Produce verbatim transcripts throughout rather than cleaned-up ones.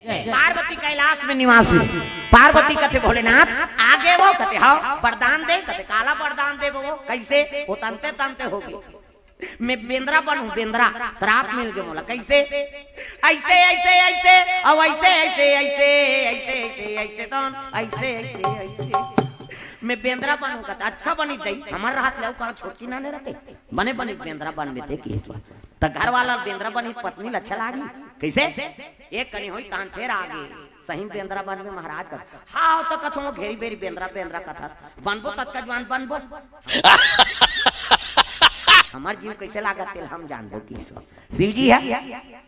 पार्वती कैलाश में निवासी। पार्वती कथे भोलेनाथ, आगे वो कथे, हाँ, वरदान दे, कथे काला वरदान दे वो, कैसे? वो तंते तंते होगी। मैं बेंदरा बनहूँ, बेंदरा, श्राप मिल गए मोला, कैसे? ऐसे, ऐसे, ऐसे, अब ऐसे, ऐसे, ऐसे, ऐसे, ऐसे, ऐसे, तो ऐसे, ऐसे, ऐसे। मैं बेंदरा बनहूँ, कथे अच्छा बनी दई, हमर रहत ले, कहाँ छोटकी नाने रहते, बने बने बेंदरा बन में थे, किस बात? त घर वाला बेंदरा बनी, पत्नी ल अच्छा लागी, कैसे? एक कनी होई, तान फेर आगे, सही बेंदरा बन में महाराज कर। हाँ, त कथों घेरी बेरी बेंदरा, बेंदरा कथस, बनबो ततका जवान बनबो। हमर जीव कैसे लागत, तेल हम जानबो किसो। शिव जी है?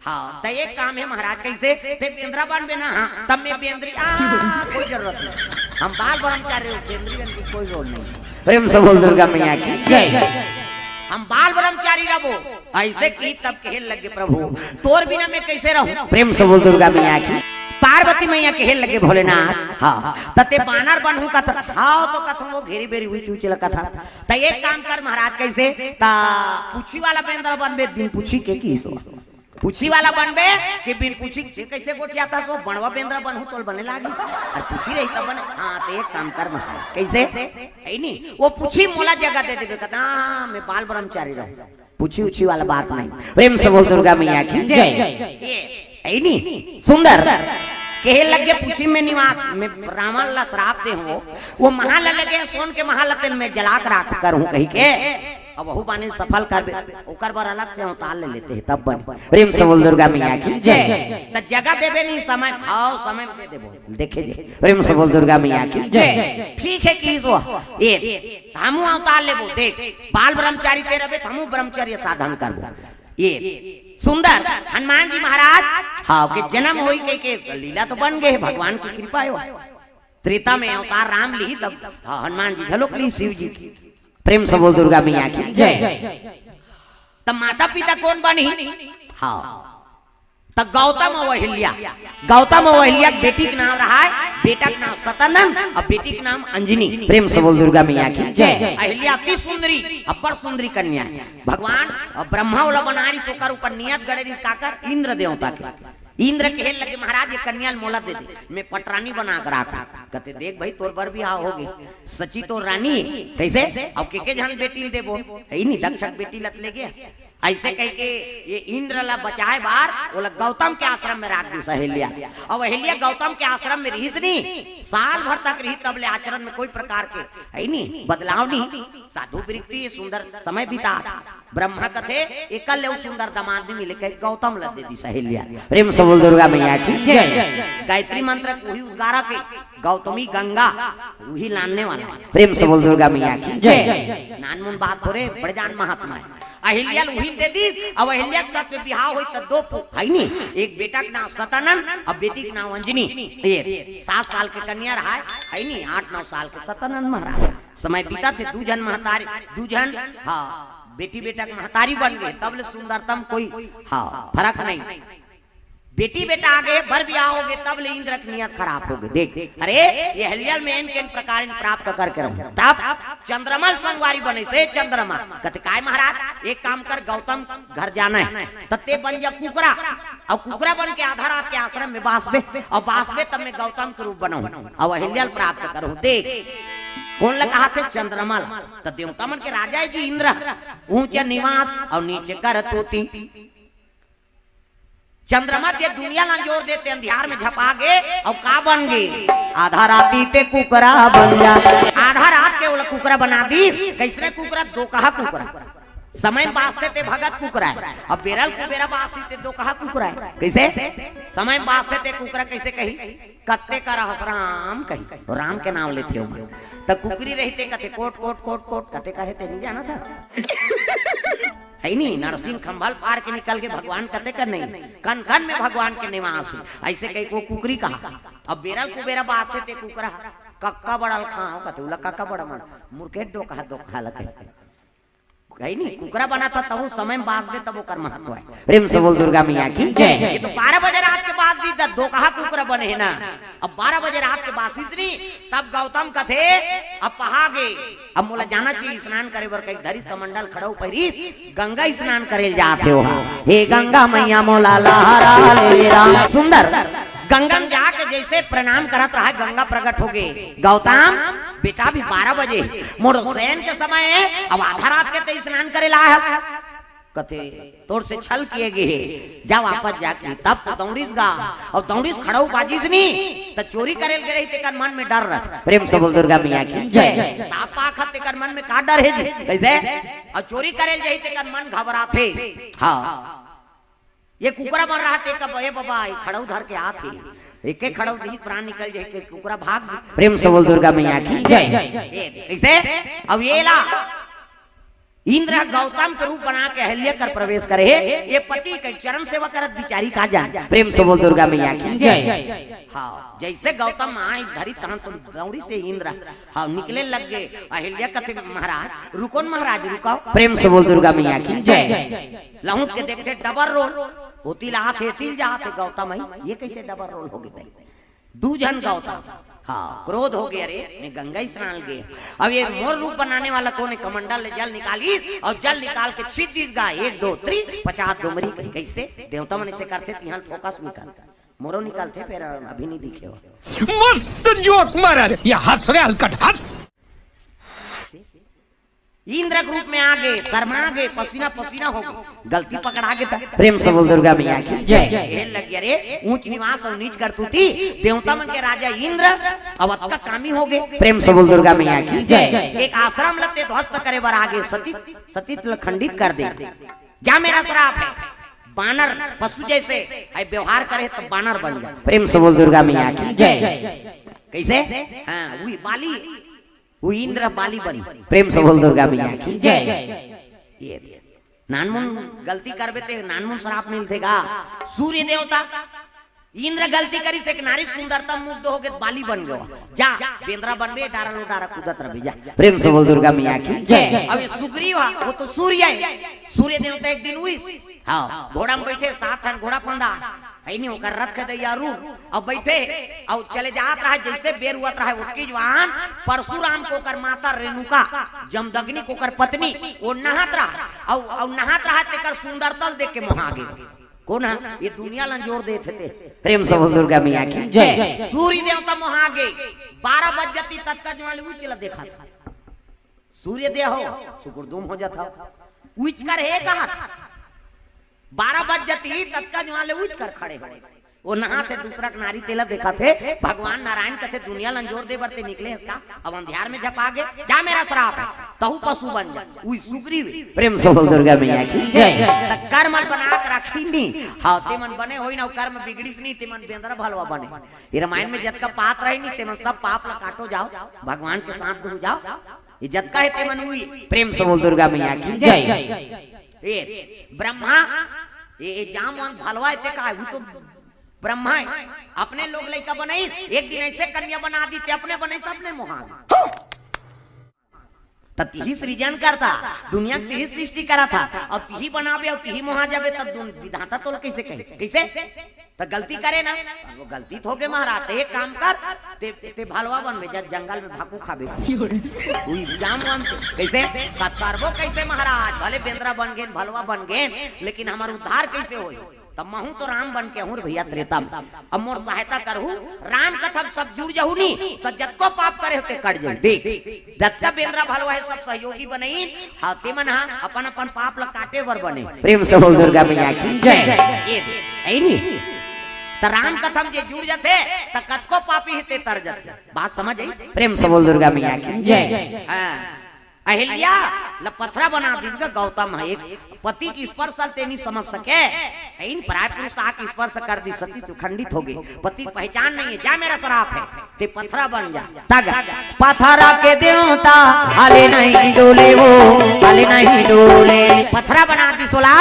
हाँ, त एक काम है महाराज, कैसे? ते बेंदरा बनबे ना, हाँ, तब मैं बेंदरी, आ, कोई जरूरत नहीं। हम बाल ब्रह्मचारी हो, बेंदरी वेंदरी कोई रोल नहीं। प्रेम से बोल दुर्गा मैया की जय। हम बाल ब्रह्मचारी रहबो। ऐसे की तब कहे लगे, प्रभु, तोर बिना मैं कैसे रहूं? प्रेम से बोल दुर्गा मैया की। पार्वती मैया कहे लगे, भोलेनाथ, हाँ, त ते बानर बनहूं कथा, हाँ, तो कथों वो घेरी बेरी हुई चूचे ल कथा। त एक काम कर महाराज, कैसे? त पूछी वाला बेंदरा बनबे, बिन पूछी के किसो। पूछी वाला बनबे कि बिन पूछी के, कैसे गोठियाथस वो? बनवा बेंदरा बनहूं तोल बने लागी, और पूछी रही तब बने। हाँ, त एक काम कर महाराज, कैसे? है नी, वो पूछी मोला जगह दे देबे, कथा, हाँ, मैं बाल ब्रह्मचारी रहूं। पूछी उछी वाला बात नहीं। प्रेम से बोल दुर्गा मैया की जय। ये, है नी, सुंदर। कहे लगे, पूछी में निवास में रावण ला श्राप दे हो, वो महल लगे, सोन के महल तेल में जला के राख करहूं कही के। अब वहू बाने सफल करबे, ओकर बर अलग से अवतार ले लेते हैं, तब बने। प्रेम से बोल दुर्गा मैया की जय। त जगह देबे नहीं, समय, भाव समय दे देबो, देखे जे। प्रेम से बोल दुर्गा मैया की जय। ठीक है किसो, ये हमू अवतार लेबो, देख, बाल ब्रह्मचारी ते रहबे, त हमू ब्रह्मचर्य साधन करबो। ये सुंदर हनुमान जी महाराज, हाँ, के जन्म होई के, के लीला तो बन गए, भगवान की कृपा है। त्रेता में अवतार राम ली, तब, हाँ, हनुमान जी घलोक ली शिव जी की। प्रेम से बोल दुर्गा मैया की जय। तब माता पिता कौन बनी? हाँ, त गौतम अउ अहिल्या। गौतम अउ अहिल्या के बेटी के नाम रहा है, बेटा के नाम सतानंद अउ बेटी के नाम अंजनी। प्रेम से बोल दुर्गा मैया की जय। अहिल्या अति सुंदरी, अब्बड़ सुंदरी कन्या है। भगवान अउ ब्रह्मा ओला बना रिस, ओकर ऊपर नियत गड़े रिस काकर, इंद्र देवता के। इंद्र कहे लगे, महाराज, ये कन्या ल मोला दे दे, मैं पटरानी बना के राख। कथे, देख भाई, तोर बर बिहाव हो गे, सची तोर रानी, कैसे? अब के के झन बेटी ल देबो, है नी, दक्ष के बेटी ल त ले गे। ऐसे कह के ये इंद्र ला बचाए बार ओला गौतम के आश्रम में राख दिस अहिल्या। अब अहिल्या गौतम के आश्रम में रहिस नी, साल भर तक रही, तब ले आचरण में कोई प्रकार के, है नी, बदलाव नहीं। साधु वृत्ति, सुंदर समय बिता। ब्रह्मा कथे, एकल ले सुंदर दामाद नहीं मिले, कह गौतम ला दे दिस अहिल्या। प्रेम से बोल दुर्गा मैया की जय। गायत्री मंत्र के उही उद्गारा के, गौतमी गंगा उही लानने वाला। प्रेम से बोल दुर्गा मैया की जय। नानमुन बात थोरे, बड़े जान महात्मा है। अहिल्या ल उही ल दे दिस, अब अहिल्या के साथ में बिहाव होई त दो पु-, है नी, एक बेटा के नाम सतानंद, अब बेटी के नाम अंजनी। ये सात साल के कन्या रहा है, है नी, आठ नौ साल के सतानंद महाराज। समय बीता थे, दू झन महतारी, दू झन, हाँ, बेटी बेटा के महतारी बन गए, तब ले सुंदरतम कोई, हाँ, फर्क नहीं। बेटी बेटा आगे, बर बिहाव हो गे, तब ले इंद्र के नियत खराब हो गे। देख, अरे, ये अहिल्या ल मैं एन केन प्रकार प्राप्त करके रहूं। तब चंद्रमा ल संगवारी बने से चंद्रमा। कथे, काय महाराज, एक काम कर, गौतम घर जाना है, त ते बन जा कुकरा, अउ कुकरा बन के आधा रात के आश्रम में बासबे, अउ बासबे तब मैं गौतम के रूप बनहूं, अउ अहिल्या ल प्राप्त करहूं। देख, कोन ल कहा थे? चंद्रमा ल। त देवता मन के राजा है जी इंद्र, ऊंच निवास अउ नीच करतूती। चंद्रमा ते दुनिया ला जोर देते, अंधियार में झपा गे, अउ का बन गे? आधा राती ते कुकरा बन जा। आधा रात के ओला कुकरा बना दिस। कैसने कुकरा? दोकहा कुकरा। समय बासते ते भगत कुकरा है, अब बेरल कुबेरा बासी ते दोकहा कुकरा है। कैसे? समय बासते ते कुकरा कैसे कही? कत्ते का रहस राम कही, राम के नाम लेथे ओमन। त कुकरी रहिते कथे, कोट, कोट, कोट, कोट, कत्ते का हे ते नहीं जाना था। है नी, नरसिंह खंभा ल फार के निकल गे, भगवान कत्ते का नहीं, कन कन में भगवान के निवास है। ऐसे कही को कुकरी कहा। अब बेरल कुबेरा बासते ते कुकरा, कक्का बड़ल खाओ कथे, उला कक्का बड़ा मन, मुर्केट दोकहा, दोकहा लगे। है नी, कुकरा बना था तहु समय बासबे तब ओकर महत्व है। प्रेम से बोल दुर्गा मैया की जय। ये तो बारह बजे रात के बास दिस, त दोकहा कुकरा बने है ना। अब बारह बजे रात के बासिस नी, तब गौतम कथे, अब पहा गे, अब मोला जाना चाहिए स्नान करे बर, कही धरिस कमंडल खड़ाऊ पहिरी, गंगा स्नान करे ल जात हे ओहा। हे गंगा मैया मोला लहरा ले राम। सुंदर। गंगा में जाके जइसे प्रणाम करत रहा, गंगा प्रकट होगे। गौतम, बेटा, अभी बारह बजे हे, मोर सयन के समय हे, अब आधा रात के तैं स्नान करे ला हस। कथे, तोर से छल किए गे हे, जा वापस जाके। तब तो दौड़िस गा, अउ दौड़िस, खड़ऊ बाजिस नी, त चोरी करे ल गे रही, तेकर मन में डर रहिथे। प्रेम से बोल दुर्गा मैया की जय। सांप पाखत तेकर मन में का डर हे जी? कइसे? अउ चोरी करे ल जाही, तेकर मन घबराथे। हाँ, ये कुकरा मन रहा, तेकर, ए बाबा, ये खड़ऊ धर के आथे, एके खड़ऊ दिही, प्राण निकल जाही, के कुकरा भाग। प्रेम से बोल दुर्गा मैया की जय। ये दे, कइसे? अब ये ला इंद्र ह गौतम के रूप बना के अहिल्या कर प्रवेश करे हे। ये पति के चरण सेवा करत बिचारी का जान। प्रेम से बोल दुर्गा मैया की जय। हाँ, जइसे गौतम आय धरी तहन तो दौड़िस इंद्र। हाँ, निकले लग गे। अहिल्या कथे, महाराज रुको न, महाराज रुको। प्रेम से बोल दुर्गा मैया की जय। लहुट के देखथे डबल रोल, ओती ल आथे, एती ल जाथे। गौतम हे, ये कइसे डबल रोल होगे? दू झन गौतम। हाँ, क्रोध होगे, अरे मैं गंगा स्नान ल गे, अब ये मोर रूप बनाने वाला कोन हे? कमंडल ले जल निकालिस अउ जल निकाल के छींच दिस गा, एक दो तीन, पचास डोमरी कही। कइसे? देवता मन अइसे करथे, तिहां फोकस निकल, मोरो निकलथे, फेर अभी नइ दिखे हो। मस्त जोक मारा रे, ये हंस रे हलकट, हंस। इंद्र के रूप में आ गे, शर्मा गे, पसीना पसीना हो गे, गलती पकड़ा गे त। प्रेम से बोल दुर्गा मैया की जय। ये लग गे रे, ऊंच निवास अउ नीच करतूती, देवता मन के राजा इंद्र, अब अतका कामी होगे। प्रेम से बोल दुर्गा मैया की जय। एक आश्रम ल तें ध्वस्त करे बर आ गे, सती, सती ल खंडित कर दे। जा, मेरा श्राप हे, बानर पशु जइसे हे व्यवहार करे त बानर बन जा। प्रेम से बोल दुर्गा मैया की जय। कइसे? हाँ, उही बाली, वो इंद्र बाली बनी। प्रेम से बोल दुर्गा मैया की जय। ये नानमुन गलती करबे ते नानमुन श्राप मिलथे गा। सूर्य देवता, इंद्र गलती करिस, एक नारी के सुंदरता मुग्ध होगे, बाली बन गयो। जा, बेंदरा बनबे, डारा लो डारा कूदत रहिबे, जा। प्रेम से बोल दुर्गा मैया की जय। अब ये सुग्रीव हे, वो तो सूर्य हे, सूर्य देवता एक दिन उइस, हाँ, घोड़ा में बइठे, सात ठन घोड़ा फंदा, हे नी, ओकर रथ के दैया रूप, अब बइठे, अउ चले जात रहा, जइसे बेर होवत रहा, ओतकी जुवार परशुराम के ओकर माता रेणुका, जमदग्नि के ओकर पत्नी, वो नहात रहा, अउ, अउ नहात रहा, तेकर सुंदरता ल देख के मोहा गे। कोन हे? ये दुनिया ल अंजोर देथे ते। प्रेम से बोल दुर्गा मैया की जय। सूर्य देवता मोहा गे, बारह बज जतिस, ततका जुवार ले उइच ल देखत हे। सूर्य देव हो, सुकुरदुम हो जात हो। उइच कर हे कहत हे। बारह बज जतिस, ततका जुवार ले उइच कर खड़े हो। वो नहात हे, दूसरा के नारी तेला देखत हे। भगवान नारायण कथे, दुनिया ल अंजोर दे बर ते निकले हस का? अब अंधियार में झपा गे, जा, मेरा श्राप हे, तहूं पशु बन जा। उही सुग्रीव। प्रेम से बोल दुर्गा मैया की जय। त कर्म ल बना के रखिन नी। हाँ, तेमन बने होइस न, कर्म बिगड़िस नी, तेमन बेंदरा भलवा बने। ये रामायण में जतका पाप रहे नी, तेमन सब पाप ल काटो जाओ, भगवान के साथ दू जाओ। ये जतका हे तेमन उही। प्रेम से बोल दुर्गा मैया की जय। ये ब्रह्मा, ये, ये जामवंत भलवा हे ते का, वो तो ब्रह्मा हे। अपने लोग लइका बनाइस, एक दिन अइसे कन्या बना दिस ते अपने बनाइस, अपने मोहा गे। त तिही सृजन करता, दुनिया के तिही सृष्टि करत हे, अउ तिही बनाबे अउ तिही मोहा जाबे, तब दुन-, विधाता तोला कइसे कही? कइसे? त गलती करे ना, वो गलती त होगे महाराज, ते एक काम कर, ते, ते भलवा बनबे, जा जंगल में भाकू खाबे। उही जामवंत, कइसे? त करबो कइसे महाराज, भले बेंदरा बन गेन, भलवा बन गेन, लेकिन हमर उद्धार कइसे होही? त महूं तो राम बन के आहूं रे भइया त्रेता में। अब मोर सहायता करहू, राम कथा में सब जुड़ जहू नी, त जतको पाप करे हो ते कट जाही। देख, जतका बेंदरा भलवा हे, सब सहयोगी बनइस, हाँ, तेमन हा अपन अपन पाप ल काटे बर बने। प्रेम से बोल दुर्गा मैया की जय। ये दे, हे नी? त राम कथा में जे जुड़ जथे, त कतको पापी हे ते तर जथे। बात समझ आइस? प्रेम से बोल दुर्गा मैया की जय। हाँ। अहिल्या ल पथरा बना दिस गा गौतम ह। एक पति के स्पर्श ल ते नइ समझ सके, अइन पराय पुरुष आके स्पर्श कर दिस, सती तो खंडित होगे। पति के पहचान नइ हे, जा मेरा श्राप हे, ते पथरा बन जा। तग पथरा के देवता हाले नहीं डोले वो, हाले नहीं डोले। पथरा बना दिस ओला।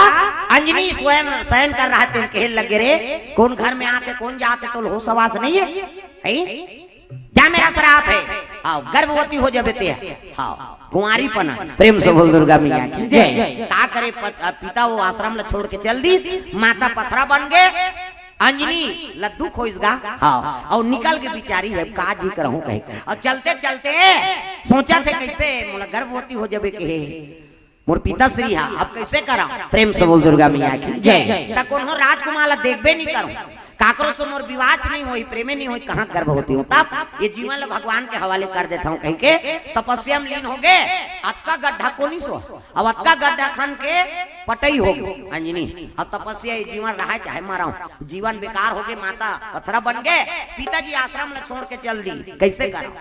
अंजनी स्वयं शयन कर रहा हे, तेला कहे लगे रे, कोन घर में आथे, कोन जाथे, तोला होश हवास नइ हे? हैं? जा मेरा श्राप हे, हाँ, गर्भवती हो जाबे ते। हाँ, कुंवारी पना। प्रेम से बोल दुर्गा मैया की जय। का करे पत-, पिता वो आश्रम ल छोड़ के चल दिस, माता पथरा बन गे, अंजनी ल दुख होइस गा, हाँ, अउ निकल के बिचारी हे, का जी करहूं कहे। अउ चलते चलते सोचथे कइसे, मोला गर्भवती हो जाबे कहे मोर पिताश्री हा, अब कइसे करंव? प्रेम से बोल दुर्गा मैया की जय। त कोनो राजकुमार ला देखबे नइ करंव, काकरो से मोर विवाह नहीं होई, प्रेमे नहीं होई, कहाँ गर्भवती हों? तब ये जीवन ल भगवान के हवाले कर देथंव कहिके तपस्या म लीन होगे। अतका गड्ढा कोनी सो, अब अतका गड्ढा खन के पटई होगे अंजनी। अब तपस्या ये जीवन रहय चाहे मरंव, जीवन बेकार होगे, माता पथरा बन गे, पिताजी आश्रम ल छोड़ के चल दी, कइसे करंव?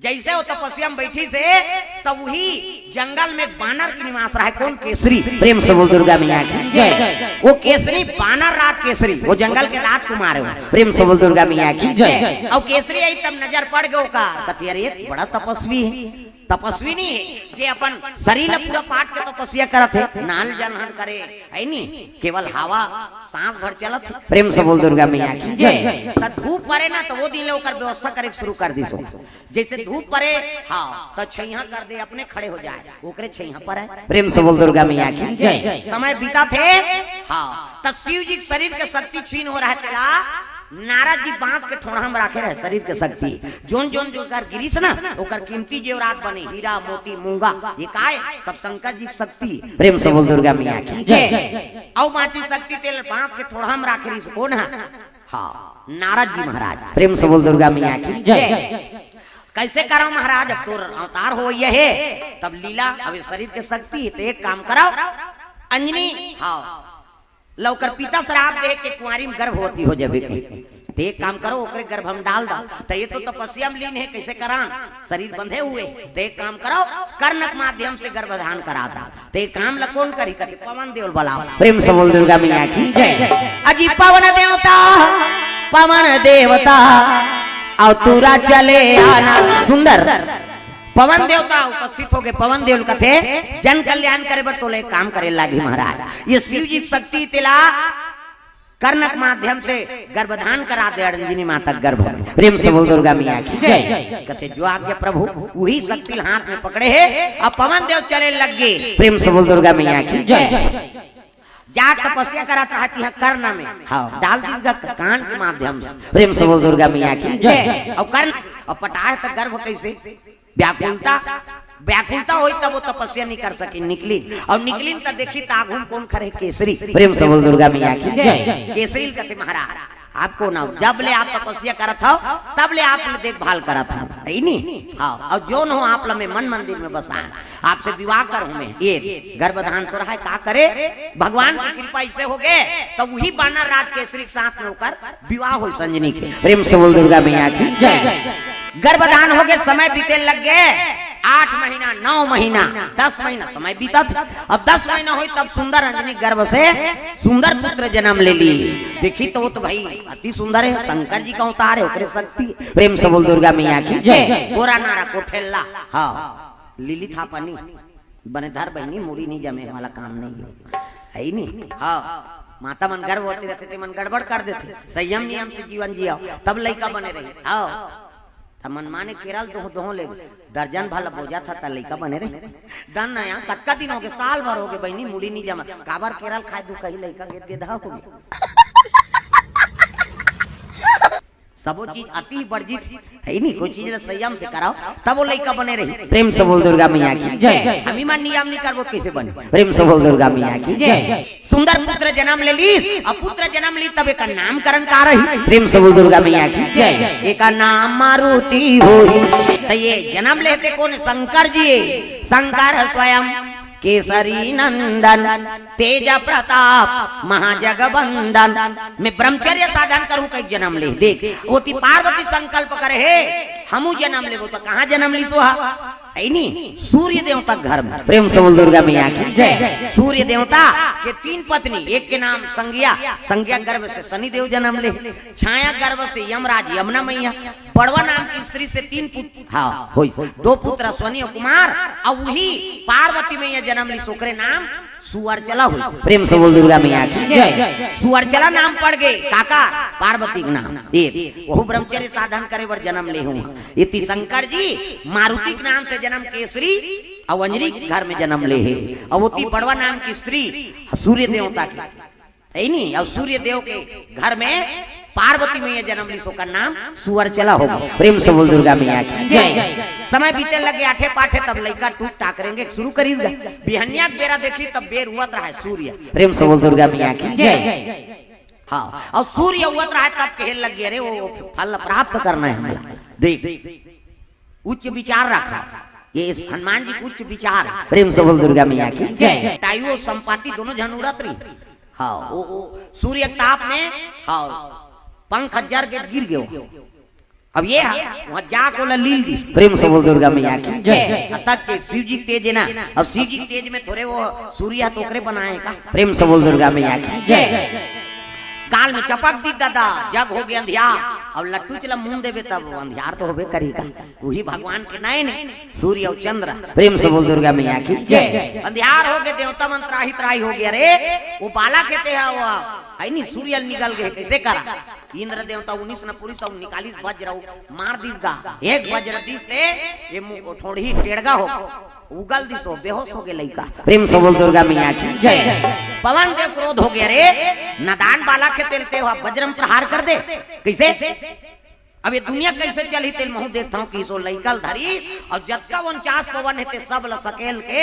जइसे वो तपस्या म बइठिस हे, तब उही जंगल में बानर के निवास रहय। कोन? केसरी। प्रेम से बोल दुर्गा मैया की जय। वो केसरी, बानर राज केसरी, वो जंगल के राजकुमार हे। प्रेम से बोल दुर्गा मैया की जय। अउ केसरी आइस तब नजर पड़ गे ओकर, कथे, "अरे, ये बड़ा तपस्वी हे।" तपस्वी नहीं हे, जे अपन शरीर ल पूरा पाट के तपस्या करत हे, नान जलहन करे, हे नी, केवल हवा सांस भर चलत हे। प्रेम से बोल दुर्गा मैया की जय। त धूप परे ना, त वो दिन ले ओकर व्यवस्था करे के शुरू कर दिस। जइसे धूप परे, हाँ, त छइहां कर दे, अपने खड़े हो जाय, ओकरे छइहां परय। प्रेम से बोल दुर्गा मैया की जय। समय बीतत हे, हाँ, त शिव जी के शरीर के शक्ति छीन हो रहय, तेला नारद जी बांस के ठोड़हा म राखे रहय शरीर के शक्ति। जोन जोन जो ओकर गिरिस ना, ओकर कीमती जेवरात बने, हीरा, मोती, मूंगा, ये काय? सब शंकर जी के शक्ति। प्रेम से बोल दुर्गा मैया की जय। अउ बांची शक्ति तेला बांस के ठोड़हा म राखे रिहिस, कोन ह? हाँ, नारद जी महाराज। प्रेम से बोल दुर्गा मैया की जय। कइसे करंव महाराज, अब तोर अवतार होय हे, तब लीला, अब ये शरीर के शक्ति, त एक काम करव अंजनी, हाँ, ल ओकर पिता श्राप दे हे के कुंवारी म गर्भवती हो जाबे कहिके। त एक काम करव, ओकरे गर्भ म डाल दव। त ये तो तपस्या म लीन हे, कइसे करान? शरीर बंधे हुए। त एक काम करव, कर्ण के माध्यम से गर्भधान करा दव। त ये काम ल कोन करही? कथे, पवन देव ल बलाव। प्रेम से बोल दुर्गा मैया की जय। अजी पवन देवता, पवन देवता, अवतार चले आना। सुंदर। पवन देवता उपस्थित होगे, पवन देव ल कथे, जन कल्याण करे बर तोला एक काम करे लागही महाराज। ये शिव जी के शक्ति, तेला कर्ण के माध्यम से गर्भधान करा दे अंजनी माता के गर्भ में। प्रेम से बोल दुर्गा मैया की जय। कथे, "जो आज्ञा प्रभु।" उही शक्ति ल हाथ में पकड़े हे, अब पवन देव चले लग गे। प्रेम से बोल दुर्गा मैया की जय। जाके तपस्या करत रहय तिहां कर्ण में, हाँ, डाल दिस गा कान के माध्यम से। प्रेम से बोल दुर्गा मैया की जय। अउ कर्ण, अउ पटाय त गर्भ कइसे? व्याकुलता, व्याकुलता होइस तब वो तपस्या नहीं कर सकिन, निकलिन। अउ निकलिन त देखिस त आघू म कोन खड़े? केसरी। प्रेम से बोल दुर्गा मैया की जय। केसरी ल कथे, "महाराज, आप कोन हव? जब ले आप तपस्या करत हव, तब ले आप ल देखभाल करत हंव, हे नी? हाँ, अउ जोन हों आप ल मैं मन मंदिर में बसाय, आपसे विवाह करहूं मैं, ये गर्भधान तो रहय, का करे?" भगवान के कृपा अइसे होगे, त उही बानर राज केसरी के साथ में ओकर विवाह होइस अंजनी के। प्रेम से बोल दुर्गा मैया की जय। गर्भधान होगे, समय बीते लग गे, आठ महीना, नौ महीना, दस महीना समय बीतत हे। अब दस महीना होइस तब सुंदर अंजनी गर्भ से सुंदर पुत्र जनम ले लिस। देखिस त वो तो भाई अति सुंदर हे, शंकर जी के अवतार हे, ओकरे शक्ति। प्रेम से बोल दुर्गा मैया की जय। गोरा नारा कोठेल्ला, हाँ, लीली थापा नी, बने धर बहिनी, मुड़ी नहीं जमे वाला काम नहीं हे, हे नी? हाँ, माता मन गर्भवती रहिथे, ते मन गड़बड़ कर देथे। संयम नियम से जीवन जियव, तब लइका बने रही। हाँ, त मनमाने केरा ल दोह दोह ले, दर्जन भर ल बोजत हस त लइका बने रही। दन नया, कतका दिन होगे? साल भर होगे बहिनी, मुड़ी नहीं जमे। काबर केरा ल खाय, दुखही लइका गेद गेदहा होगे। सबो चीज अति वर्जित हे, हे नी? कोई चीज ल संयम से करव, तब वो लइका बने रही। प्रेम से बोल दुर्गा मैया की जय। हम ही मन नियम नहीं करबो त कइसे बने? प्रेम से बोल दुर्गा मैया की जय। सुंदर पुत्र जनम ले लिस, अउ पुत्र जनम लिस तब एकर नामकरण का रही? प्रेम से बोल दुर्गा मैया की जय। एकर नाम मारुति होही। त ये जनम लेथे कोन? शंकर जी। शंकर स्वयं केसरी नंदन, तेज प्रताप महाजगवंदन। मैं ब्रह्मचर्य साधन करहूं कहिके जनम लिस। देख, ओती पार्वती संकल्प करे हे, हमू जनम लेबो, त कहां जनम लिस वो ह? हे नी, सूर्य देवता के घर में। प्रेम से बोल दुर्गा मैया की जय। सूर्य देवता के तीन पत्नी, एक के नाम संज्ञा, संज्ञा गर्भ से शनि देव जनम ले, छाया गर्भ से यमराज यमुना मैया, बड़वा नाम की स्त्री से तीन पुत्र, हाँ, होइस, दो पुत्र अश्विनी अउ कुमार, अउ उही पार्वती मैया जनम लिस, ओकरे नाम सुअरचला होइस। प्रेम से बोल दुर्गा मैया की जय। सुअरचला नाम पड़ गे काकर? पार्वती के नाम। ए, वहू ब्रह्मचर्य साधन करे बर जनम ले हों। इति शंकर जी मारुति के नाम से जनम केसरी अउ अंजनी के घर में जनम ले हे। अउ ओती बड़वा नाम की स्त्री सूर्य देवता के, हे नी? अउ सूर्य देव के घर में पार्वती मैया जनम लिस, ओकर नाम सुअरचला होगे। प्रेम से बोल दुर्गा मैया की जय। समय बीते लगे आठे पाठे, तब लइका टूक टाक रेंगे शुरू करिस गा। बिहनिया के बेरा देखिस तब बेर होवत रहय सूर्य। प्रेम से बोल दुर्गा मैया की जय। हाँ, अउ सूर्य उगत रहा हे तब कहे लग गे, अरे वो फल प्राप्त करना हे हमला। देख, उच्च विचार रखा। ये इस हनुमान जी के उच्च विचार। प्रेम से बोल दुर्गा मैया की जय। ताई वो संपाति दोनों झन उड़त रही। हाँ, वो, वो सूर्य के ताप में, हाँ, पंख जर के गिर गयो। अब ये है, वहाँ जाके ओला लील दिस। प्रेम से बोल दुर्गा मैया की जय। अतक के शिव जी के तेज हे ना, अउ शिव जी के तेज में थोरे वो सूर्य तो ओकरे बनाए का। प्रेम से बोल दुर्गा मैया की जय। गाल में चपक दिस दादा, जग हो गे अंधियार। अब लट्टू चला मुंह देबे तब अंधियार तो होबे करी का। वही भगवान के नैन सूर्य अउ चंद्र। प्रेम से बोल दुर्गा मैया की जय। अंधियार हो गे, देवता मन त्राहि त्राहि हो गे। अरे वो बालक हे ते हा, वो हे नी, सूर्य निकल गे, कइसे करा? इंद्र देवता उन्नीस न पुरुष अउ निकालिस वज्र अउ मार दिस गा। एक वज्र दिस ते ये मुंह ठोड़ही टेड़गा हो, उगल दिस हो, बेहोश हो गे लइका। प्रेम से बोल दुर्गा मैया की जय। पवन देव क्रोध हो गे, अरे नादान बालक हे तेला ते हा वज्र म प्रहार कर दे, कइसे? अब ये दुनिया कइसे चलही तेला महूं देखथंव, कहिस ओ लइका ल धरिस अउ जतका उनचास पवन हे ते सब ल सकेल के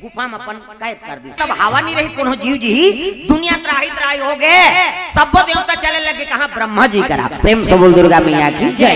गुफा म अपन कैद कर दिस। तब हवा नइ रही, कोनो जीव जिही, दुनिया त्राहि त्राहि हो गे, सब्बो देवता चले लगे कहाँ? ब्रह्मा जी करा। प्रेम से बोल दुर्गा मैया की जय।